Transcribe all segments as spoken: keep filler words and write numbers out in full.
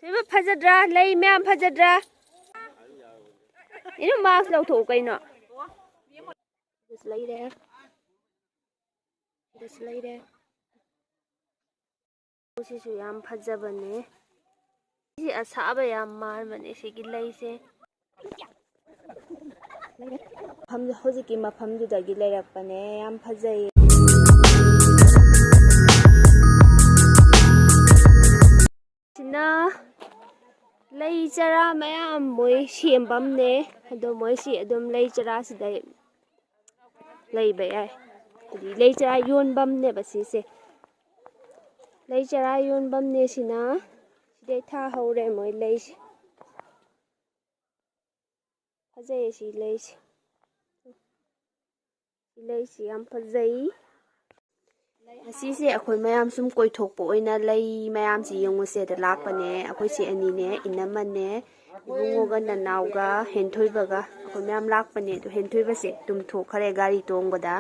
ꯏꯃꯥ, ꯐꯖꯗ꯭ꯔꯥ? ꯂꯩ ꯃꯌꯥꯝ ꯐꯖꯗ꯭ꯔꯥ? ꯏꯅꯨ, mask ꯂꯧꯊꯣꯛꯎ ꯀꯩꯅꯣ꯫ ꯁꯤꯗꯁꯨ ꯂꯩꯔꯦ꯫ ꯁꯤꯗꯁꯨ ꯂꯩꯔꯦ꯫ ꯁꯤꯁꯨ ꯌꯥꯝ ꯐꯖꯕꯅꯦ꯫ ꯁꯤ ꯑꯁꯥꯕ ꯌꯥꯝ ꯃꯥꯟꯕꯅꯦ ꯁꯤꯒꯤ ꯂꯩꯁꯦ꯫ ꯃꯐꯝ-, ꯍꯧꯖꯤꯛꯀꯤ ꯃꯐꯝꯗꯨꯗꯒꯤ ꯂꯩꯔꯛꯄꯅꯦ꯫ ꯌꯥꯝ ꯐꯖꯩ꯫ ꯁꯤꯅ ꯂꯩ ꯆꯔꯥ ꯃꯌꯥꯝ ꯃꯣꯏ ꯁꯦꯝꯐꯝꯅꯦ꯫ ꯑꯗꯣ ꯃꯣꯏꯁꯤ ꯑꯗꯨꯝ ꯂꯩ ꯆꯔꯥꯁꯤꯗꯩ ꯂꯩꯕ ꯌꯥꯏ꯫ ꯍꯥꯏꯗꯤ ꯂꯩ ꯆꯔꯥ ꯌꯣꯟꯐꯝꯅꯦꯕ ꯁꯤꯁꯦ꯫ ꯂꯩ ꯆꯔꯥ ꯌꯣꯟꯐꯝꯅꯦ ꯁꯤꯅ꯫ ꯁꯤꯗꯩ ꯊꯥꯍꯧꯔꯦ ꯃꯣꯏ ꯂꯩꯁꯦ꯫ ꯐꯖꯩꯌꯦ ꯁꯤ ꯂꯩꯁꯦ꯫ ꯁꯤ ꯂꯩꯁꯤ ꯌꯥꯝ ꯐꯖꯩ꯫ ꯉꯁꯤꯁꯦ ꯑꯩꯈꯣꯏ ꯃꯌꯥꯝ ꯁꯨꯝ ꯀꯣꯏꯊꯣꯛꯄ ꯑꯣꯏꯅ ꯂꯩ ꯃꯌꯥꯝꯁꯤ ꯌꯦꯡꯉꯨꯁꯦꯗ ꯂꯥꯛꯄꯅꯦ꯫ ꯑꯩꯈꯣꯏ ꯆꯦ ꯑꯅꯤꯅꯦ, ꯏꯅꯝꯃꯅꯦ, ꯏꯕꯨꯡꯉꯣꯒ ꯅꯅꯥꯎꯒ ꯍꯦꯟꯊꯣꯏꯕꯒ ꯑꯩꯈꯣꯏ ꯃꯌꯥꯝ ꯂꯥꯛꯄꯅꯦ꯫ ꯑꯗꯣ ꯍꯦꯟꯊꯣꯏꯕꯁꯦ ꯇꯨꯝꯊꯣꯛꯈꯔꯦ ꯒꯥꯔꯤ ꯇꯣꯡꯕꯗ꯫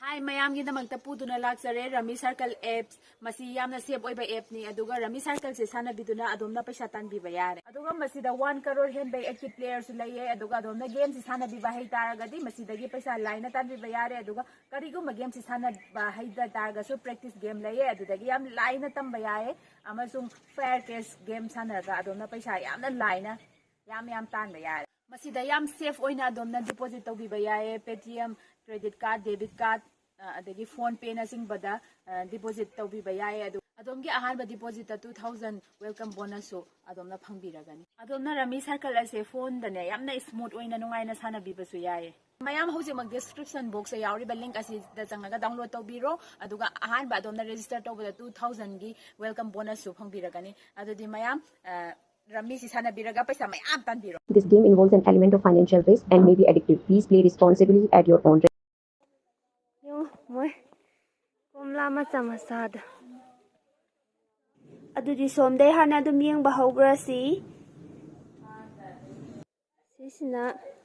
ꯍꯥꯏ ꯃꯌꯥꯝꯒꯤꯗꯃꯛꯇ ꯄꯨꯗꯨꯅ ꯂꯥꯛꯆꯔꯦ ꯔꯃꯤ ꯁꯔꯀꯜ ꯑꯦꯞꯁ꯫ ꯃꯁꯤ ꯌꯥꯝꯅ ꯁꯦꯐ ꯑꯣꯏꯕ ꯑꯦꯞꯅꯤ, ꯑꯗꯨꯒ ꯔꯃꯤ ꯁꯔꯀꯜꯁꯦ ꯁꯥꯟꯅꯕꯤꯗꯨꯅ ꯑꯗꯣꯝꯅ ꯄꯩꯁꯥ ꯇꯥꯟꯕꯤꯕ ꯌꯥꯔꯦ꯫ ꯑꯗꯨꯒ ꯃꯁꯤꯗ ꯋꯥꯟ ꯀꯔꯣꯔ ꯍꯦꯟꯕꯩ ꯑꯦꯛꯇꯤꯚ ꯄ꯭ꯂꯦꯌꯔꯁꯨ ꯂꯩꯌꯦ, ꯑꯗꯨꯒ ꯑꯗꯣꯝꯅ ꯒꯦꯝꯁꯤ ꯁꯥꯟꯅꯕꯤꯕ ꯍꯩ ꯇꯥꯔꯒꯗꯤ ꯃꯁꯤꯗꯒꯤ ꯄꯩꯁꯥ ꯂꯥꯏꯅ ꯇꯥꯟꯕꯤꯕ ꯌꯥꯔꯦ꯫ ꯑꯗꯨꯒ ꯀꯔꯤꯒꯨꯝꯕ ꯒꯦꯝꯁꯤ ꯁꯥꯟꯅꯕ ꯍꯩꯇ ꯇꯥꯔꯒꯁꯨ ꯄ꯭ꯔꯦꯛꯇꯤꯁ ꯒꯦꯝ ꯂꯩꯌꯦ, ꯑꯗꯨꯗꯒꯤ ꯌꯥꯝ ꯂꯥꯏꯅ ꯇꯝꯕ ꯌꯥꯏꯌꯦ꯫ ꯑꯃꯁꯨꯡ ꯐꯦꯌꯔ ꯀꯦꯁ ꯒꯦꯝ ꯁꯥꯟꯅꯔꯒ ꯑꯗꯣꯝꯅ ꯄꯩꯁꯥ ꯌꯥꯝꯅ ꯂꯥꯏꯅ ꯌꯥꯝ ꯌꯥꯝ ꯇꯥꯟꯕ ꯌꯥꯔꯦ꯫ ꯃꯁꯤꯗ ꯌꯥꯝ ꯁꯦꯐ ꯑꯣꯏꯅ ꯑꯗꯣꯝꯅ ꯗꯤꯄꯣꯖꯤꯠ ꯇꯧꯕꯤꯕ ꯌꯥꯏꯌꯦ꯫ Paytm, credit card, debit card, ꯑ, ꯑꯗꯒꯤ PhonePe ꯅꯆꯤꯡꯕꯗ, ꯑ, ꯗꯤꯄꯣꯖꯤꯠ ꯇꯧꯕꯤꯕ ꯌꯥꯏꯌꯦ꯫ ꯑꯗꯨ ꯑꯗꯣꯝꯒꯤ ꯑꯍꯥꯟꯕ ꯗꯤꯄꯣꯖꯤꯠꯇ two thousand welcome bonus ꯁꯨ ꯑꯗꯣꯝꯅ ꯐꯪꯕꯤꯔꯒꯅꯤ꯫ ꯑꯗꯣꯝꯅ ꯔꯃꯤ ꯁꯔꯀꯜ ꯑꯁꯦ ꯐꯣꯟꯗꯅꯦ ꯌꯥꯝꯅ ꯁ꯭ꯃꯨꯠ ꯑꯣꯏꯅ ꯅꯨꯡꯉꯥꯏꯅ ꯁꯥꯟꯅꯕꯤꯕꯁꯨ ꯌꯥꯏꯌꯦ꯫ ꯃꯌꯥꯝ ꯍꯧꯖꯤꯛꯃꯛ ꯗꯤꯁꯀ꯭ꯔꯤꯞꯁꯟ ꯕꯣꯛꯁꯇ ꯌꯥꯎꯔꯤꯕ ꯂꯤꯡꯛ ꯑꯁꯤꯗ ꯆꯪꯉꯒ ꯗꯥꯎꯟꯂꯣꯗ ꯇꯧꯕꯤꯔꯣ, ꯑꯗꯨꯒ ꯑꯍꯥꯟꯕ ꯑꯗꯣꯝꯅ ꯔꯦꯖꯤꯁꯇꯔ ꯇꯧꯕꯗ two thousand ꯒꯤ welcome bonus ꯁꯨ ꯐꯪꯕꯤꯔꯒꯅꯤ꯫ ꯑꯗꯨꯗꯤ ꯃꯌꯥꯝ, ꯑ, ꯔꯝꯃꯤꯁꯤ ꯁꯥꯟꯅꯕꯤꯔꯒ ꯄꯩꯁꯥ ꯃꯌꯥꯝ ꯇꯥꯟꯕꯤꯔꯣ꯫ This game involves an element of financial risk and may be addictive. Please play responsibly at your own risk. ꯌꯦꯡꯉꯣ, ꯃꯣꯏ ꯀꯣꯝꯂꯥ ꯃꯆꯥ ꯃꯆꯥꯗꯣ꯫ ꯑꯗꯨꯗꯤ ꯁꯣꯝꯗꯩ ꯍꯥꯟꯅ ꯑꯗꯨꯝ ꯌꯦꯡꯕ ꯍꯧꯈ꯭ꯔꯁꯤ꯫ ꯁꯤꯁꯤꯅ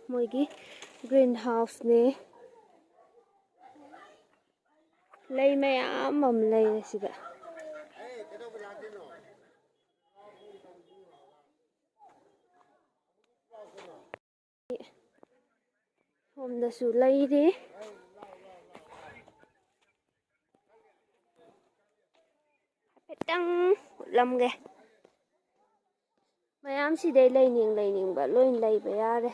ꯃꯣꯏꯒꯤ green house ꯅꯦ꯫ ꯂꯩ ꯃꯌꯥꯝ ꯑꯃ ꯂꯩꯔꯦ ꯁꯤꯗ꯫ ꯁꯣꯝꯗꯁꯨ ꯂꯩꯔꯤ꯫ ꯍꯥꯏꯐꯦꯠꯇꯪ ꯎꯠꯂꯝꯒꯦ꯫ ꯃꯌꯥꯝꯁꯤꯗꯩ ꯂꯩꯅꯤꯡ ꯂꯩꯅꯤꯡꯕ ꯂꯣꯏ ꯂꯩꯕ ꯌꯥꯔꯦ꯫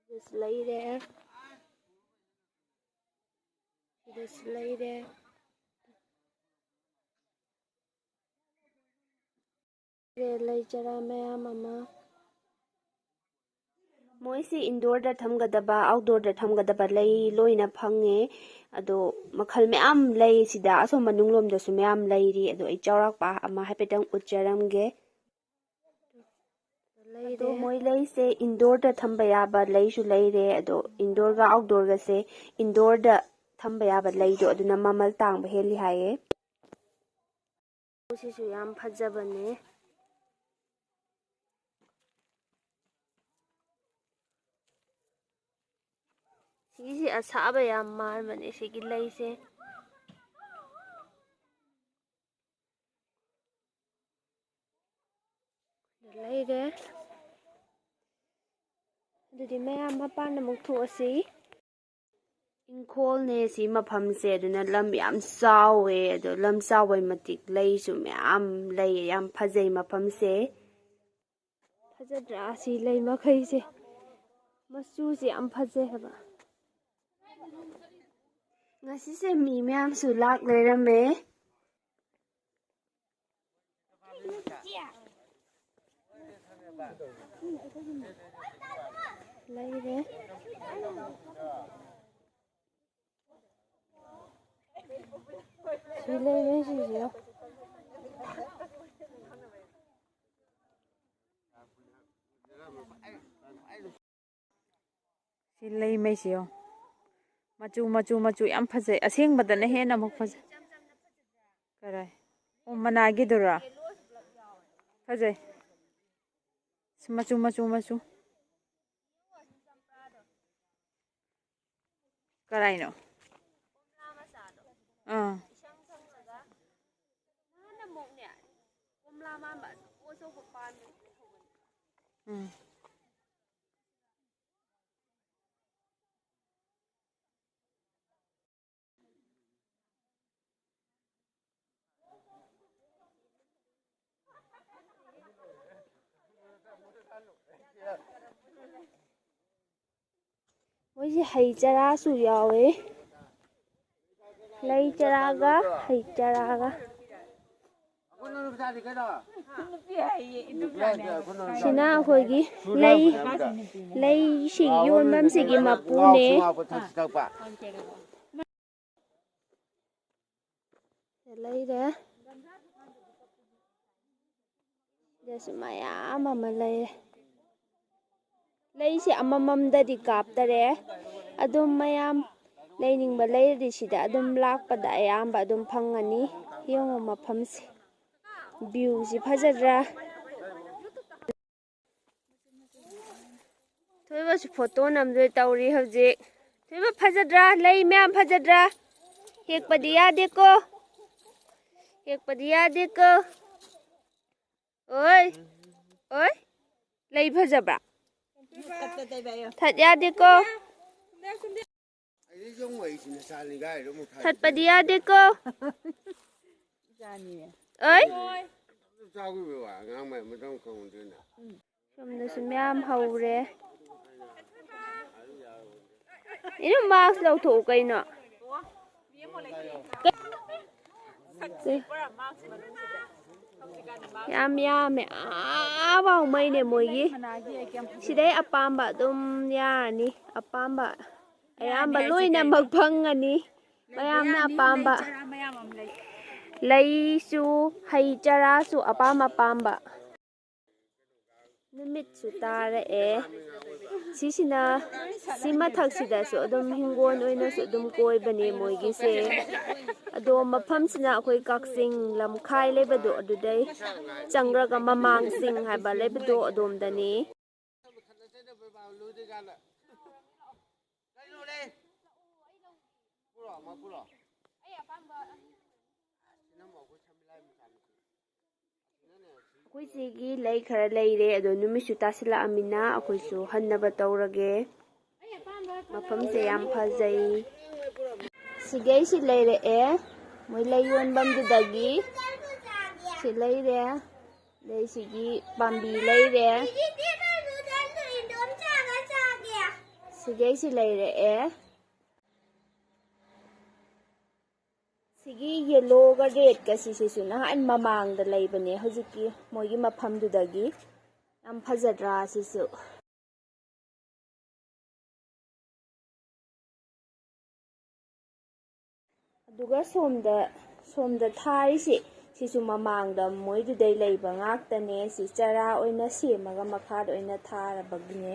ꯁꯤꯗꯁꯨ ꯂꯩꯔꯦ꯫ ꯁꯤꯗꯁꯨ ꯂꯩꯔꯦ꯫ ꯂꯩ ꯆꯔꯥ ꯃꯌꯥꯝ ꯑꯃ꯫ ꯃꯣꯏꯁꯤ indoor ꯗ ꯊꯝꯒꯗꯕ, outdoor ꯗ ꯊꯝꯒꯗꯕ ꯂꯩ ꯂꯣꯏꯅ ꯐꯪꯉꯦ꯫ ꯑꯗꯣ ꯃꯈꯜ ꯃꯌꯥꯝ ꯂꯩ ꯁꯤꯗ, ꯑꯁꯣꯝ ꯃꯅꯨꯡ ꯂꯣꯝꯗꯁꯨ ꯃꯌꯥꯝ ꯂꯩꯔꯤ꯫ ꯑꯗꯣ ꯑꯩ ꯆꯥꯎꯔꯥꯛꯄ ꯑꯃ ꯍꯥꯏꯐꯦꯠꯇꯪ ꯎꯠꯆꯔꯝꯒꯦ꯫ ꯑꯗꯣ ꯂꯩꯔꯦ꯫ ꯃꯣꯏ ꯂꯩꯁꯦ indoor ꯗ ꯊꯝꯕ ꯌꯥꯕ ꯂꯩꯁꯨ ꯂꯩꯔꯦ꯫ ꯑꯗꯣ indoor ꯒ outdoor ꯒꯁꯦ, indoor ꯗ ꯊꯝꯕ ꯌꯥꯕ ꯂꯩꯗꯣ ꯑꯗꯨꯅ ꯃꯃꯜ ꯇꯥꯡꯕ ꯍꯦꯜꯂꯤ ꯍꯥꯏꯌꯦ꯫ ꯁꯤꯁꯨ ꯌꯥꯝ ꯐꯖꯕꯅꯦ꯫ ꯁꯤꯒꯤꯁꯤ ꯑꯁꯥꯕ ꯌꯥꯝ ꯃꯥꯟꯕꯅꯦ ꯁꯤꯒꯤ ꯂꯩꯁꯦ꯫ ꯂꯩꯔꯦ꯫ ꯑꯗꯨꯗꯤ ꯃꯌꯥꯝ ꯃꯄꯥꯟ ꯑꯃꯨꯛ ꯊꯣꯛꯑꯁꯤ꯫ ꯏꯪꯈꯣꯜꯅꯦ ꯁꯤ ꯃꯐꯝꯁꯦ, ꯑꯗꯨꯅ ꯂꯝ ꯌꯥꯝ ꯆꯥꯎꯋꯦ꯫ ꯑꯗꯣ ꯂꯝ ꯆꯥꯎꯕꯩ ꯃꯇꯤꯛ ꯂꯩꯁꯨ ꯃꯌꯥꯝ ꯂꯩ, ꯌꯥꯝ ꯐꯖꯩ ꯃꯐꯝꯁꯦ꯫ ꯐꯖꯗ꯭ꯔꯥ ꯁꯤ ꯂꯩ ꯃꯈꯩꯁꯦ? ꯃꯆꯨꯁꯦ ꯌꯥꯝ ꯐꯖꯩ ꯍꯥꯏꯕ꯫ ꯉꯁꯤꯁꯦ ꯃꯤ ꯃꯌꯥꯝꯁꯨ ꯂꯥꯛ ꯂꯩꯔꯝꯃꯦ꯫ ꯂꯩꯔꯦ꯫ ꯁꯤ ꯂꯩꯔꯦ ꯁꯤꯁꯦ꯫ ꯁꯤ ꯂꯩꯉꯩꯁꯤ ꯌꯦꯡꯉꯣ꯫ ꯃꯆꯨ, ꯃꯆꯨ, ꯃꯆꯨ ꯌꯥꯝ ꯐꯖꯩ꯫ ꯑꯁꯦꯡꯕꯗꯅ ꯍꯦꯟꯅ ꯑꯃꯨꯛ ꯐꯖꯩ꯫ ꯀꯔꯥꯏ? ꯑꯣ, ꯃꯅꯥꯒꯤꯗꯨꯔꯣ? ꯐꯖꯩ꯫ ꯃꯆꯨ, ꯃꯆꯨ, ꯃꯆꯨ꯫ ꯀꯔꯥꯏꯅꯣ? ꯑꯥ꯫ ꯀꯣꯝꯂꯥ ꯃꯥꯟꯕ ꯑꯆꯧ ꯑꯆꯧꯕ ꯄꯥꯟꯕ ꯍꯧꯕꯅꯤ꯫ ꯎꯝ꯫ ꯃꯣꯏꯁꯦ ꯍꯩ ꯆꯔꯥꯁꯨ ꯌꯥꯎꯋꯦ꯫ ꯂꯩ ꯆꯔꯥꯒ ꯍꯩ ꯆꯔꯥꯒ꯫ ꯁꯤꯅ ꯑꯩꯈꯣꯏꯒꯤ ꯂꯩ, ꯂꯩꯁꯤ ꯌꯣꯟꯐꯝꯁꯤꯒꯤ ꯃꯄꯨꯅꯦ꯫ ꯂꯩꯔꯦ꯫ ꯁꯤꯗꯁꯨ ꯃꯌꯥꯝ ꯑꯃ ꯂꯩꯔꯦ꯫ ꯂꯩꯁꯦ ꯑꯃꯃꯝꯗꯗꯤ ꯀꯥꯞꯇꯔꯦ꯫ ꯑꯗꯨꯝ ꯃꯌꯥꯝ ꯂꯩꯅꯤꯡꯕ ꯂꯩꯔꯗꯤ ꯁꯤꯗ ꯑꯗꯨꯝ ꯂꯥꯛꯄꯗ ꯑꯌꯥꯝꯕ ꯑꯗꯨꯝ ꯐꯪꯉꯅꯤ꯫ ꯌꯦꯡꯉꯣ ꯃꯐꯝꯁꯦ꯫ ꯚ꯭ꯌꯨꯁꯤ ꯐꯖꯗ꯭ꯔꯥ? ꯊꯣꯏꯕꯁꯨ ꯐꯣꯇꯣ ꯅꯝꯗꯣꯏ ꯇꯧꯔꯤ ꯍꯧꯖꯤꯛ꯫ ꯊꯣꯏꯕ ꯐꯖꯗ꯭ꯔꯥ? ꯂꯩ ꯃꯌꯥꯝ ꯐꯖꯗ꯭ꯔꯥ? ꯍꯦꯛꯄꯗꯤ ꯌꯥꯗꯦꯀꯣ꯫ ꯍꯦꯛꯄꯗꯤ ꯌꯥꯗꯦꯀꯣ꯫ ꯑꯣꯏ꯫ ꯑꯣꯏ꯫ ꯂꯩ ꯐꯖꯕ꯭ꯔꯥ? ꯊꯠ ꯌꯥꯗꯦꯀꯣ꯫ ꯊꯠꯄꯗꯤ ꯌꯥꯗꯦꯀꯣ꯫ ꯑꯣꯏ꯫ ꯁꯣꯝꯗꯁꯨ ꯃꯌꯥꯝ ꯍꯧꯔꯦ꯫ ꯏꯅꯝ, ꯃꯥꯛꯁ ꯂꯧꯊꯣꯛꯎ ꯀꯩꯅꯣ꯫ ꯌꯥꯝ ꯌꯥꯝꯃꯦ꯫ ꯑꯥ ꯐꯥꯎ ꯃꯩꯅꯦ ꯃꯣꯏꯒꯤ꯫ ꯁꯤꯗꯩ ꯑꯄꯥꯝꯕ ꯑꯗꯨꯝ ꯌꯥꯔꯅꯤ꯫ ꯑꯄꯥꯝꯕ ꯑꯌꯥꯝꯕ ꯂꯣꯏꯅꯃꯛ ꯐꯪꯉꯅꯤ꯫ ꯃꯌꯥꯝꯅ ꯑꯄꯥꯝꯕ꯫ ꯂꯩꯁꯨ, ꯍꯩ ꯆꯔꯥꯁꯨ ꯑꯄꯥꯝ ꯑꯄꯥꯝꯕ꯫ ꯅꯨꯃꯤꯠꯁꯨ ꯇꯥꯔꯛꯑꯦ꯫ ꯁꯤꯁꯤꯅ, ꯁꯤ ꯃꯊꯛꯁꯤꯗꯁꯨ ꯑꯗꯨꯝ ꯍꯤꯡꯒꯣꯜ ꯑꯣꯏꯅꯁꯨ ꯑꯗꯨꯝ ꯀꯣꯏꯕꯅꯦ ꯃꯣꯏꯒꯤꯁꯦ꯫ ꯑꯗꯣ ꯃꯐꯝꯁꯤꯅ ꯑꯩꯈꯣꯏ ꯀꯛꯆꯤꯡ ꯂꯝꯈꯥꯏ ꯂꯩꯕꯗꯣ ꯑꯗꯨꯗꯩ ꯆꯪꯈ꯭ꯔꯒ ꯃꯃꯥꯡ ꯆꯤꯡ ꯍꯥꯏꯕ ꯂꯩꯕꯗꯣ ꯑꯗꯣꯝꯗꯅꯤ꯫ ꯑꯩꯈꯣꯏ ꯆꯦꯒꯤ ꯂꯩ ꯈꯔ ꯂꯩꯔꯦ, ꯑꯗꯣ ꯅꯨꯃꯤꯠꯁꯨ ꯇꯥꯁꯤꯜꯂꯛꯑꯃꯤꯅ ꯑꯩꯈꯣꯏꯁꯨ ꯍꯟꯅꯕ ꯇꯧꯔꯒꯦ꯫ ꯃꯐꯝꯁꯦ ꯌꯥꯝ ꯐꯖꯩ꯫ ꯁꯤꯒꯩꯁꯤ ꯂꯩꯔꯛꯑꯦ, ꯃꯣꯏ ꯂꯩ ꯌꯣꯟꯐꯝꯗꯨꯗꯒꯤ꯫ ꯁꯤ ꯂꯩꯔꯦ, ꯑꯗꯩ ꯁꯤꯒꯤ ꯄꯥꯝꯕꯤ ꯂꯩꯔꯦ꯫ ꯁꯤꯒꯩꯁꯤ ꯂꯩꯔꯛꯑꯦ꯫ ꯁꯤꯒꯤ ꯌꯦꯜꯂꯣꯒ ꯔꯦꯗꯀ ꯁꯤꯁꯤꯁꯨ ꯅꯍꯥꯟ ꯃꯃꯥꯡꯗ ꯂꯩꯕꯅꯦ, ꯍꯧꯖꯤꯛꯀꯤ ꯃꯣꯏꯒꯤ ꯃꯐꯝꯗꯨꯗꯒꯤ꯫ ꯌꯥꯝ ꯐꯖꯗ꯭ꯔꯥ ꯁꯤꯁꯨ? ꯑꯗꯨꯒ ꯁꯣꯝꯗ, ꯁꯣꯝꯗ ꯊꯥꯔꯤꯁꯤ, ꯁꯤꯁꯨ ꯃꯃꯥꯡꯗ ꯃꯣꯏꯗꯨꯗꯩ ꯂꯩꯕ ꯉꯥꯛꯇꯅꯦ꯫ ꯁꯤ ꯆꯔꯥ ꯑꯣꯏꯅ ꯁꯦꯝꯃꯒ ꯃꯈꯥꯗ ꯑꯣꯏꯅ ꯊꯥꯔꯕꯒꯤꯅꯦ꯫